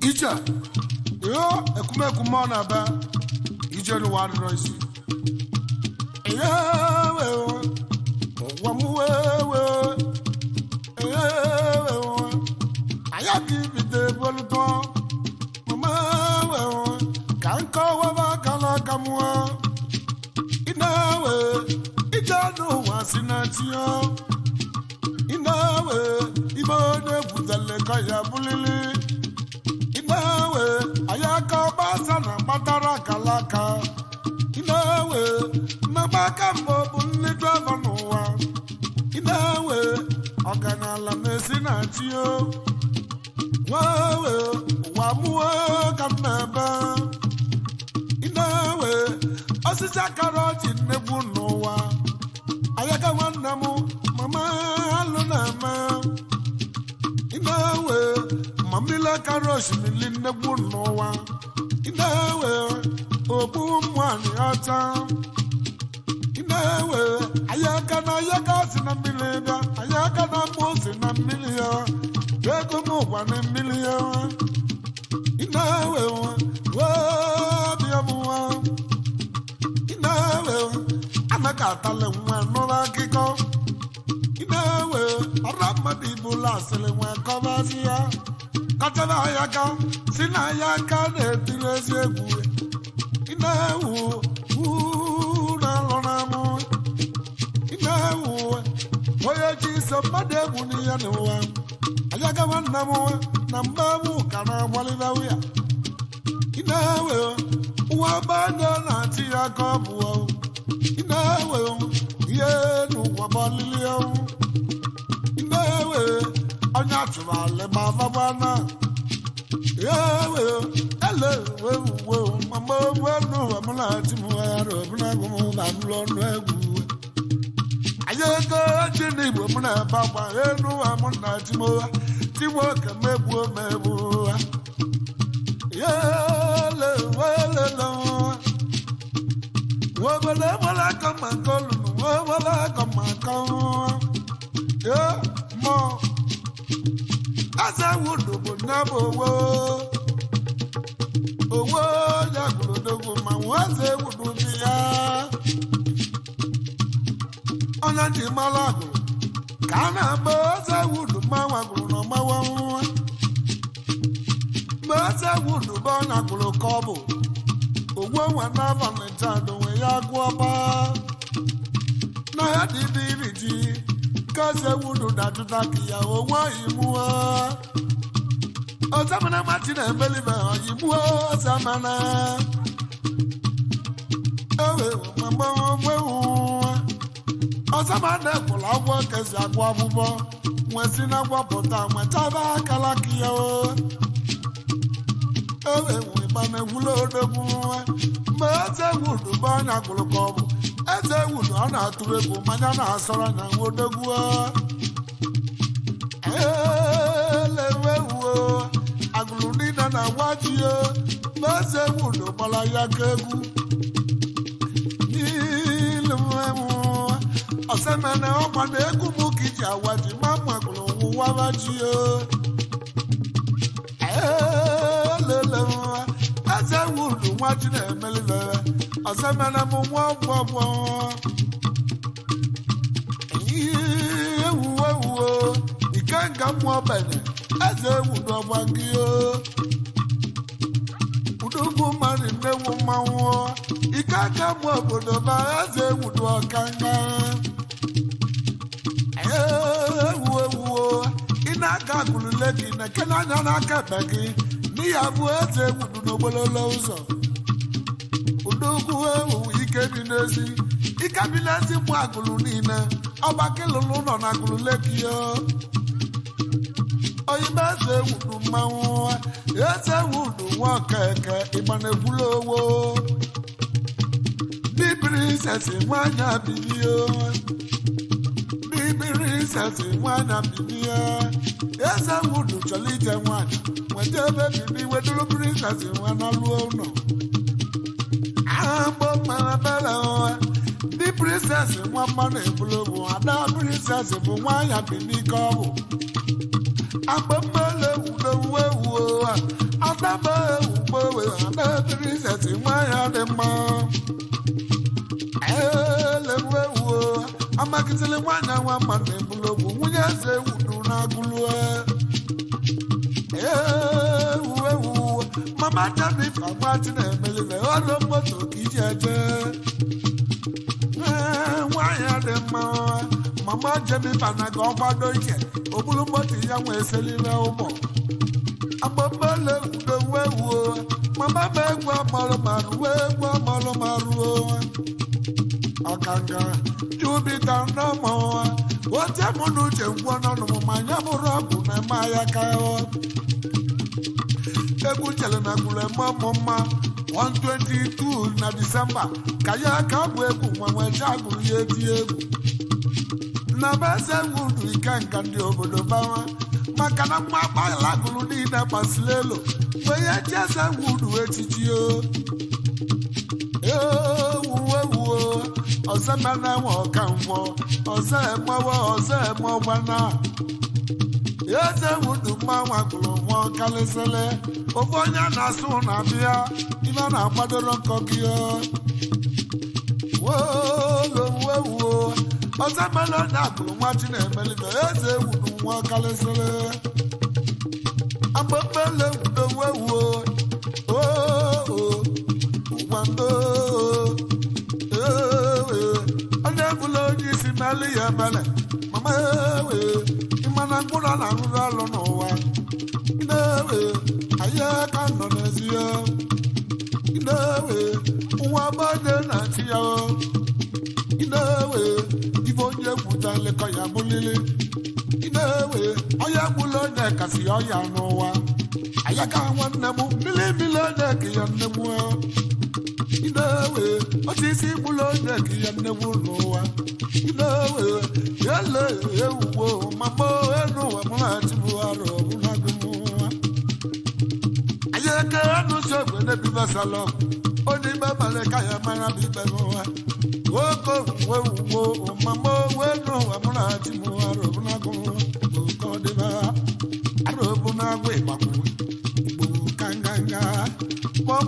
Ije yo ekumekwu mmụọ na-ebe ije n'ụwa adịrọ isi. Eyewe ụwa m wewe eyewe anya ka ibido ebelụtọ mama wewe ka nkọwaba akala aka m ị na-ewe ije n'ụwa si na chi ya ị na-ewe ibe onye gwutele ka ya bulili ị na-ewe anyị aka gbasa na gbatara akala aka ị na-ewe mmegbe aka mbụ bụ nne draiva n'ụwa ị na-ewe ọganala na-esi na chi o wewe ụwa mụọ ka m na-ebe ị na-ewe osisi akara ọjị nnegbu n'ụwa ayaka nwanne m mama alụ na-eme ị na-ewe ma mmiri akara osimiri nnegbu n'ụwa ị na-ewe ogbu nwanyị ọcha ị na-ewe ayaka na ayaka si na mmiri bịa ayaka na mmụ si na mmiri ya ego m ụgwa na mmiri ya ị na-ewe wee bịa m nwa ị na-ewe anaghị atalị nwa nụrụ akụkọ ị na-ewe ọrụ mmadụ ibula asịrị nwa kọbazi ya kọchara ya aka si na ya aka na-etiri ezi egwu ị na-ewu uu na-alụ na-amụ ị na-ewu onye ji iso mmadụ egwu n'ihe n'ụwa ayaga nwanne m na mgbanwu ka na-agbalibewu ya ị na-ewe ụwa gbanye na-achị ya ka ọ bụ ị na-ewe ihe n'ụwa bọlili ị na-ewe onye achụrụ alị ma fagbana ewe ele ewe uwe mama ewe n'ụwa m na-achị m ghara ọbụna agụ m na m lụọ ọnụ egwu anyị ego ji n'igbo m na-ebe akwa enu ụwa m na-achị m ụgha tigbo ka m egbuo m egbu ha obodo enwere aka ma nke olulu nwere aka ma nke ye mọ eze wudu bụ nne bụ owo owo ya gwuru odogwu ma nwa eze wudu bi ya onye ji mara agụrụ ka a na-agba eze wudu mmanwa gwuru na ọmawa nwa mgbe eze wudu bụ ọnya gwuru ka ọ bụ ogbu onwe n'abalị taa onwe ya gụọ gbaa na ya dị dị iri ji kaze wudu na-ajụta ka ya onwe oyimuo ọzọmana machi na emelibe oyimuo ọzọmana ewe mgbanwewu ọzọmana ekwụrụ agwọ kezi agwọ agbụgbọ nwesi na gwọpụta nwetaba akala ka ya o ewe ịgbanegwula odogwu mgbe eze wudu bụ ọnya gwụrụ ka ọ bụ eze wudu ọ na-atụrụ egwu mmanya na-asọrọ na nwa odogwu elewewuo agụrụ niile na-agwa ji ya mgbe eze wudu gbara ya ka egwu n'ilemewu ọsemene ọgba na egwu m ka iji awa ji ma magụrụ wụwara ji ya elele eze wudu nwa ji na-emelivere ọzọmene m nwa ọgwọgwọ ewu ewuo ikenga mmụọ benye eze ewudu ọgba gị udogwu mmadụ nnewu mmanwụ ikenga mmụọ obodo ma eze ewudu ọkanga ewu ewuo ị na-aga agụlule gị na-ekele anya n'aka ekpe gị n'ihi abụ eze ewudu n'ogbololo ụzọ udogwu ewu ike bi n'ezi ike bi n'ezi mụ agụlụ niile ọgbakị lụrụ ụlọ na agụlụ leki yo oyibo eze ewudu mmanwụ eze ewudu nwa okeke ịgbanekwulu owo ndị prinsesi nwanyị abilio ndị prinsesi nwanyị abilio eze wudu chọrọ ije nwanyị nweta ebe bibi weduru prinsesi nwa na lụọ ụlọ agbọ mara bere ndị prinsesi nwa mmanụ ebulu bụ ada prinsesi bụ nwanyị abilio ka ọ bụ Agbamele ewuwe ewu adaba ewugbewe adabirizeti nwa ya dị mma. Elewu ewu amakitili nwanyị nwa mma na-ebulu ogwu nwunye eze ewudu na-agụlụ ewu ewu. Mama Jennifer nwachi na-emelibe ọrụ moto ka iji eje. Ee, nwaanyị dị mma. Mama Jennifer na ka ọ kwado ike obulu moto ya nwee selile ụgbọ agbamole udo wewu. Mama m egwu amalụ marụ wee egwu amalụ marụ ọkanga jubita ndọmọ otie mụ na uche ngwọ n'ọnụ m ma nye mụrụ ọgwụ na eme ya ka egwu chere na gwuru eme ọmụ mma 122 na Disemba ka ya ka bụ egwu nwa nwee agụrụ ya eti egwu na be eze wudu ikenga ndị obodo bawa maka na mma agbala agụrụ niile gbasiri elu wee ya chi eze wudu echichi o ewu ewu ọzọ mana nwe ọka ngwọ ọzọ emewe ọzọ eme ọgbana eze wudu mmanwa gụrụ nwa kalịsịlị ofe onye a na-asụ na abịa ibe a na-akwadoro nkọ gị woluwewuo ọzọ mmanụ onye agụrụ nwa chi na-emelite eze wudu nwa kalịsịlị agbamele wudo wewuo oo ụgbando onye bụla onye isi melụ ya emele mama ewe ịmana mkpụrụ a na-arụrụ alụ n'ụwa na-ewe anyị aka nọ n'ezi ya na-ewe nwa gbanye na chi ya na-ewe ibe onye gwuta nlekọ ya bụlili na-ewe onye gbula onye kasị ya ọya n'ụwa ayaka nwanne m mmiri mmiri onye ka ya nne m na-ewe osisi gbula onye ka ya nne m n'ụwa na-ewe ele ewuwo mama enu ụwa mụ na-achị bụ arụ ọbụla gị mụwa ayeke enu so egbe n'ebibe salọm onye ime mara ka ya mara bụ ibe n'ụwa nwoke owuwe wuwo mama wenu ụwa mụ na-achị bụ arụ ọbụla gị mụwa oke ọdịba arụ ọbụla agwa ịgbakwu igbo ka nganga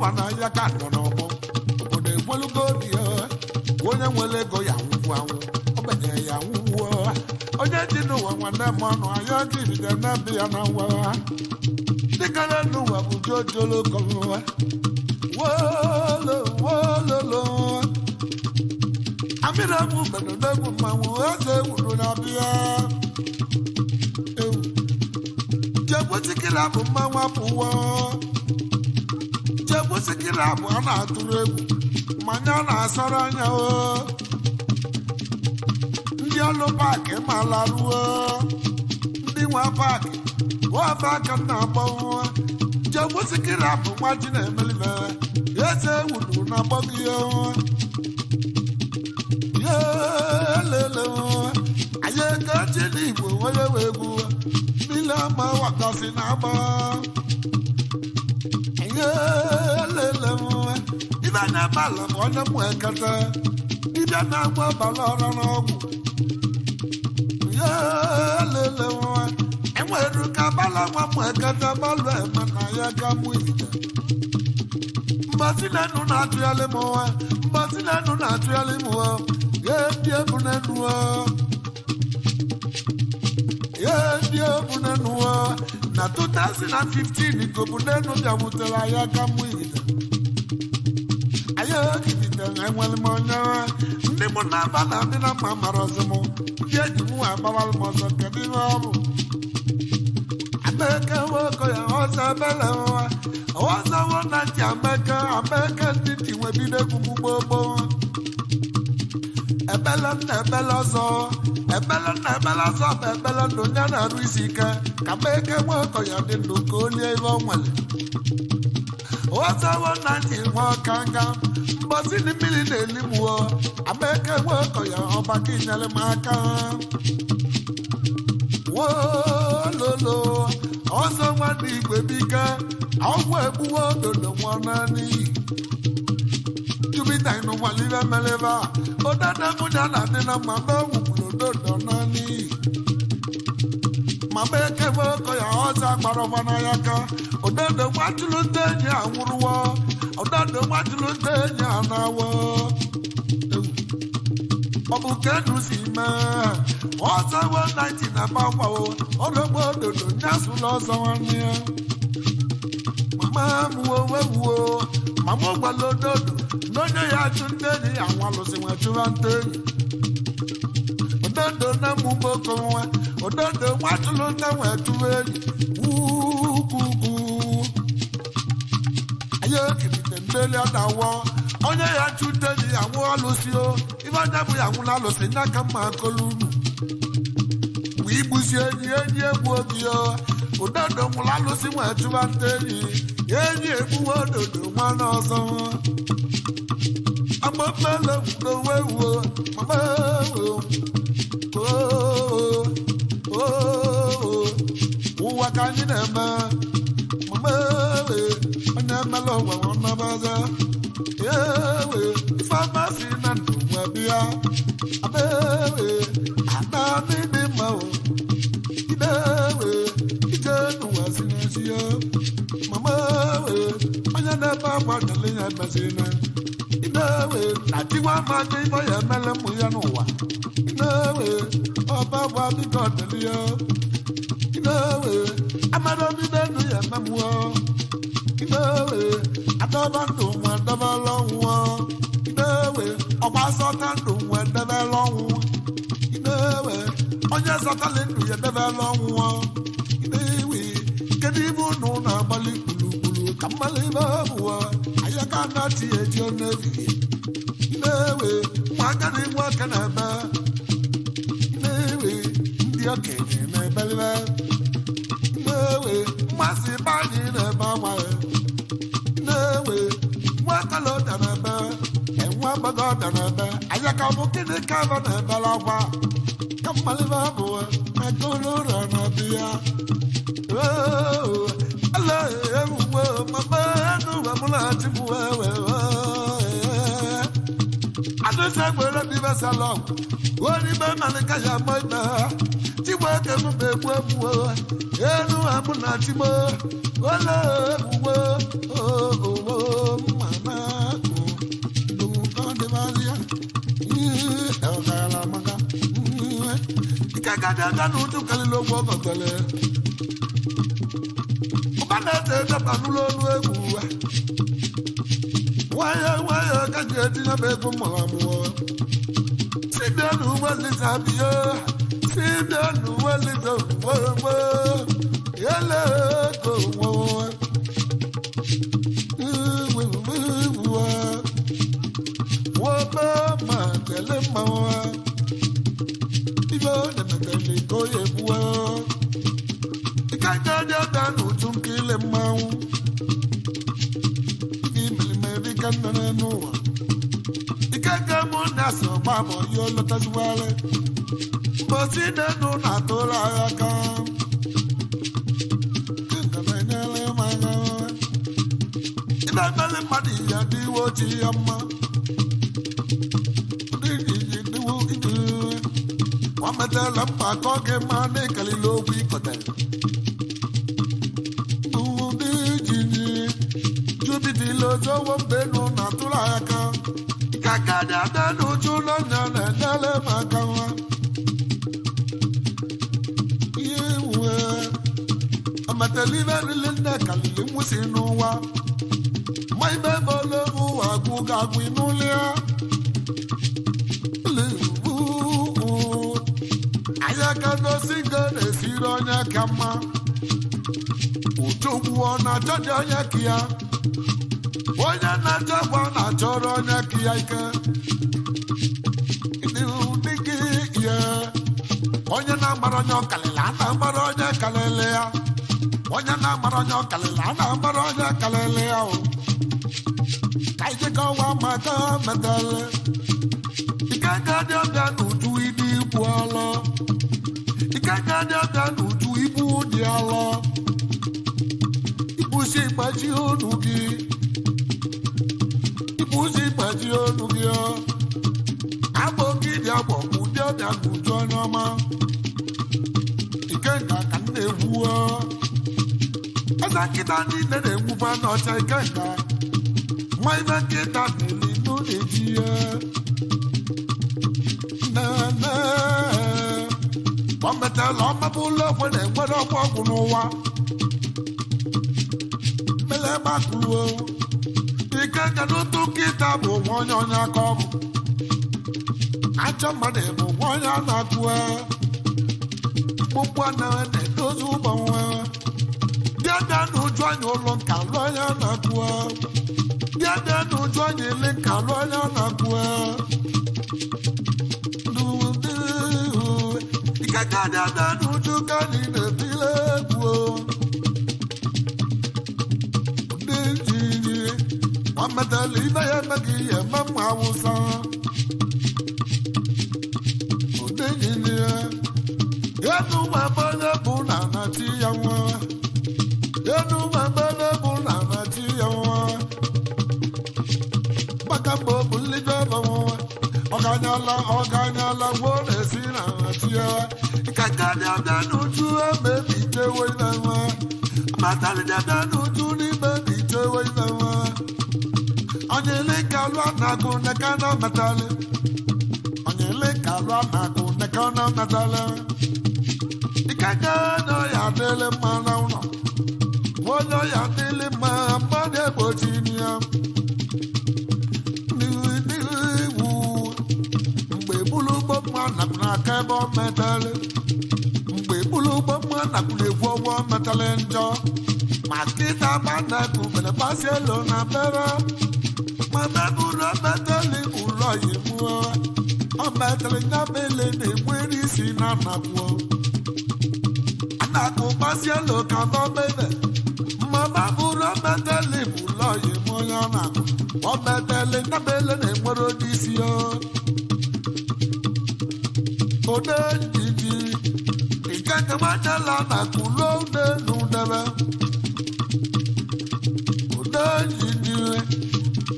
ma na ya ka nọ n'ọgbọ obodo egwelugo obi ya onye nwere ego ya nwụkwu anwụ ogbenye ya nwụwuo onye dị n'ụwa nwanne m ọnụ anya jiride na-ebi ya na nwa dịkara n'ụwa bụ jojolokọwa wolo wololo amịrị egwu bedodegwu mmanwụ eze ewuru na-abịa ewu jegbusikiri abụ mmanwụ apụwo jegbusikiri abụ a na-atụrụ egwu mmanya na-asọrọ anya o ndị ọlụ paakị ma laruo ndị nwe paakị ofe aka na-agbanwe jegbusikiri abụ nwa ji na-emelibe eze ewuru na-agbọ gị ya lele anyị ego ji n'igbo nwere egwu mmiri ama wakọsi na-agba lele ibe na-eme ala bụ onye mụ ekete dibịa na-agba abalị ọra n'ọgwụ lele enwere ka bala nwa mụ ekete balụ eme na ya ga mụ ije mbazinenu na-atụgharị m nwa mbazinenu na-atụgharị m nwa ya ndị ebu n'enu ya ndị ebu n'enu na 2015 ka obu n'enu bịawutere anyị aka mụ ije anyị ogidere enwere m onye ndị mụ na-aba na ndị na mma mara ọzọ m ndị enyi m nwa agbawara m ọzọ kedu ihe ọ bụ ameke nwoke ya ọzọ ebele nwa ọzọ nwa na ntị ameke ameke ndị ntị nwe bido egwu m gboo gboo ebele nna ebele ọzọ ebele nna ebele ọzọ bụ ebele ndụ onye na-arụ isi ike ka meke nwoke ya dị ndụ ka o lie ihe ọ nwere ọzọ nwa na ntị nwa ọka nga mbọsị na mmiri na-eli m o ameke nwoke ya ọba ka inyere m aka wololo ọzọ nwanne igwe bike ọgwụ egbuwo ododo nwụọ naanị jupita ịnụkwalibe melebe a odada mụnya na adị na mma mgbe nwụkwuru ododo naanị Mama ekebe ọkọ ya ọzọ agbarọgba n'anya ka ododo nwatụrụ ndị enyi a nwụrụwo, ododo nwatụrụ ndị enyi a na-awọ. Ọ bụ ka enu si mee ọzọ wo 90 na gbakwawo ọlọgbo ododo nyasụla ọzọ nwanne ya. Mama mụwo wewuo, mama gwara ododo na onye ya achụ ndị enyi ya nwalụsị nwe chụwa ndị enyi. Ododo na mụgbo nwa ododo nwatụrụ nne nwee tụwa enyi wukuku anyị okirite ndeli adawọ onye ya chụ ndị enyi ya nwụọ alụsị o ife onye bụ ya nwụrụ alụsị nye aka mma akọlụ unu mgbe igbuzi enyi enyi egbu obi o. Ododo nwụrụ alụsị nwee chụwa ndị enyi enyi egbuwe ododo nwa n'ọzọ. Agbapele wuo mama oo, ụwa ka anyị na-eme. Mama ewe onye emela ụwa nwannabaza ewe ifeọma si na ndụ nwe bịa aba ewe ada n'ịdị mma o ide ewe ije n'ụwa si n'ezi ya. Mama ewe onye na-ebe akwa nyere ya emezina ide ewe na tiwa ma dị ife ya emele mmụ ya n'ụwa ide ewe ọba gwa biko dịrị ya ide ewe amara obido enu ya ememụọ ide ewe adọba ndụ nwe debela ọnwụ ide ewe ọgba zọta ndụ nwe debela ọnwụ ide ewe onye zọtala ndụ ya debela ọnwụ ide ewe. Kedu ibe unu na-agbalị kpulugbulu ka mmalị ibe abụọ ayaka na-achị eji ọnụ ehihie ide ewe nwa agadi nwa aka na-eme ide ewe ndị okenye na-ebelibe ide ewe mmasị be anyị na-ebe akwa na-ewe nwa kalọda na-ebe enwe agbagọda na-ebe ayaka bụ gịnị ka aba na-ebere akwa ka mmalite bụ maka ụlọ ụlọ na-abịa ala ewuwe mama enuwe mụ na chimụ ewe adụsa gbere bibe salọm onye malika ya mọ ibe chigbe ke m bụ egbu egbu enu amụ na chigbo ole ewuwe owo mama dụkọdịbazịa ọkara maka ike gaji aga na ụtụ kalịlị ogwu ọgọtele ụba na-ete edeba n'ụlọ ọnụ egwu nwayọ nwayọ ka ji etinye m egwu mụrụ amụọ sibianụ welite biyo sibianụ welite wewe ele ego nwewe wọ́pẹ́ máa tẹ̀lé mọ́ wa ibe ó nẹ̀mẹ̀tẹ̀lẹ̀ kó yẹ bu wa ìkẹ́kẹ́ jẹ́ dánù tún kí lè máa ń ibi mìlìmẹ́rì kẹ́ndẹ́rẹ́ nù wa ikeke mụ na so gbabọ ya lọtaziwale mbosi denu na atụrụ agha ka na-enyere m aka ibe mele mmadụ ya dịwo chi ya mma ndị iji dịwo iji nwa metela mkpa ka ọ gị ma n'ịkalili okwu ikotere ndị jiji jubidilozowo mbenu na atụrụ agha ka kaka dị ada n'uju n'ọnya na-enyere m aka nwa ihe uwe amatelibe rili nne kalili nwụsị n'ụwa ma ibe bọlụ ụwa agwụ ga-agwụ n'ụlọ ya anya ka n'osi ngo na-esiri onye ka mma uchogbu ọ na-achọ dị onye ka ya onye na-achọ gwa na-achọrọ onye ka ya ike ụdị gị ya onye na-agbara onye ọkalịla a na-agbara onye kalịlị ya onye na-agbara onye ọkalịla a na-agbara onye kalịlị ya o ka ije ka ọnwa maka metele ike ga dị ọbịa n'uju ibu ibu alọ ike ga dị ọbịa n'uju ibu dị alọ ibusi gbaji onu gị ibusi gbaji onu gị ọ agbọ gị dị agbọ ụdị ọbịa n'uju onye ọma ike nka ka nne na-egwu. Eze nkịta niile na-enwukwa n'ọcha ikenga. Nwa ibe nkịta na-eli nụ na-eji ya. Nene ọmetala ọmabụlụ okwe na-enwere ọgwụ ọgwụ n'ụwa. Mmele gbakụruo ikenga n'otu nkịta bụ nwa onye onye aka ọ bụ. Ajọ mmadụ bụ nwa onye a na-akụ mkpụkpụ anaghị na-edozi ụgbọ nwa. Bịa bịa n'uju anya ụlọ nka lụọ onye a na-akụ. Bịa bịa n'uju anya ele nka lụọ onye a na-akụ. Ikeke dị abịa n'uju ka anyị na-etile egwu. Ndị njiri ọmetala ibe ya emeghị ihe eme mma awụsa. Ndị njiri enu nwa bụ na na chi ya nwa. Enu nwa bụ na na chi ya nwa. Maka mgbe ọ bụ nlije ọba nwa. Ọganyala ọganyala gwuo na-esi na na chi ya. Ikeke dị abịa n'uju emebi itewe ibe nwa. Amatali dị abịa n'uju n'ime bi itewe ibe nwa. Onye ile ka lụọ na-agụ neka na metali. Onye ile ka lụọ na-agụ neka na metali. Ikeke na ya adịlị mma na ụlọ. Onye ya adịlị mma mmadụ egbochi ya. N'iwu mgbe bulu ụgbọ mma napụrụ aka ebe ọ metali. Mgbe bulu ụgbọ mma napụrụ egwu ọgwọ metali njọ. Ma kịta gbanakụ mere gbasi elu na bere. Ma mebulu metali ụlọ ya mụọ. Ọ metali nyabele na-enwere isi na anapụọ. Anakụ gbasi elu ka nọ mebe. Mama bụrụ metali ụlọ ya mụọ ya na-akụ. Ọ metali nyabele na-enwere onye isi ya. Ode njiji ikeke gbanyela na kulo ude n'udebe. Ode njiji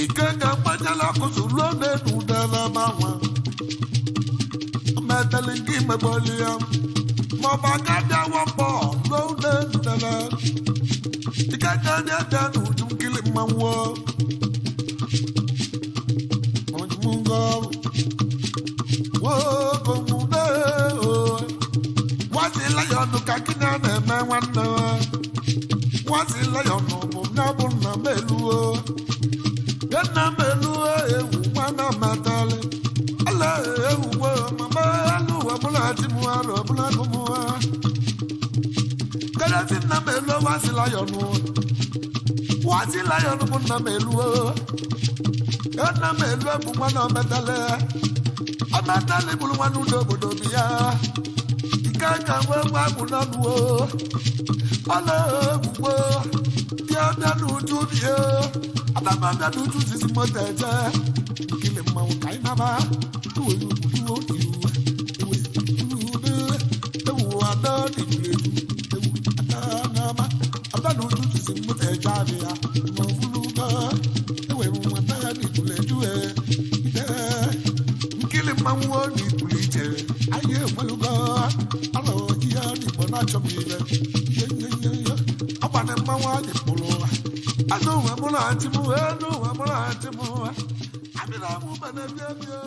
ikeke gbanyela kụsụrụ ude n'udebe gbanwe. Metali nke imegboli ya. Maọbụ aka dị awọ mbọ n'ude n'udebe. Ikeke dị abịa n'uju nkili mmanwụ. Onye nwoke nwazi layọnụ ka gịnị a na-eme nwanne. Nwazi layọnụ bụ nne bụ nna m eluo. Nna m eluo ewu nwana matali. Ala ewu mama elu ọbụla di m arụ ọbụla gụ m. Kedụzi nna m eluo nwazi layọnụ. Nwazi layọnụ bụ nna m eluo. Nna m eluo bụ nwana metali. Ọmatali bụrụ nwanne ụlọ obodo bi ya. Ike ka nwee nwa agwụ n'ọnụ o. Ọla egwugwo. Bịa bịa n'uju bie. Adama bịa n'uju zizi moto eje. Nkili mmanwụ ka anyị naba. Iwe iwu iwu iwe iwu ewu ada n'ijuru eju. Ewu ada n'ama. Ada n'uju zizi moto eje abịa. Ma ọ bụrụ ugo. Ewe nwa ada n'ijuru eju e. Ide. Nkili mmanwụ ọ n'ipụrụ iche. Anyị enwelugo. Alọ ihe n'Igbo na-achọ m ile. Ihe ihe ihe ihe. Ọgbana mmanwụ anyị kpụrụ. Anụ ụwa mụrụ achị m, enu ụwa mụrụ achị m. Abịra m ụbana bịa bịa.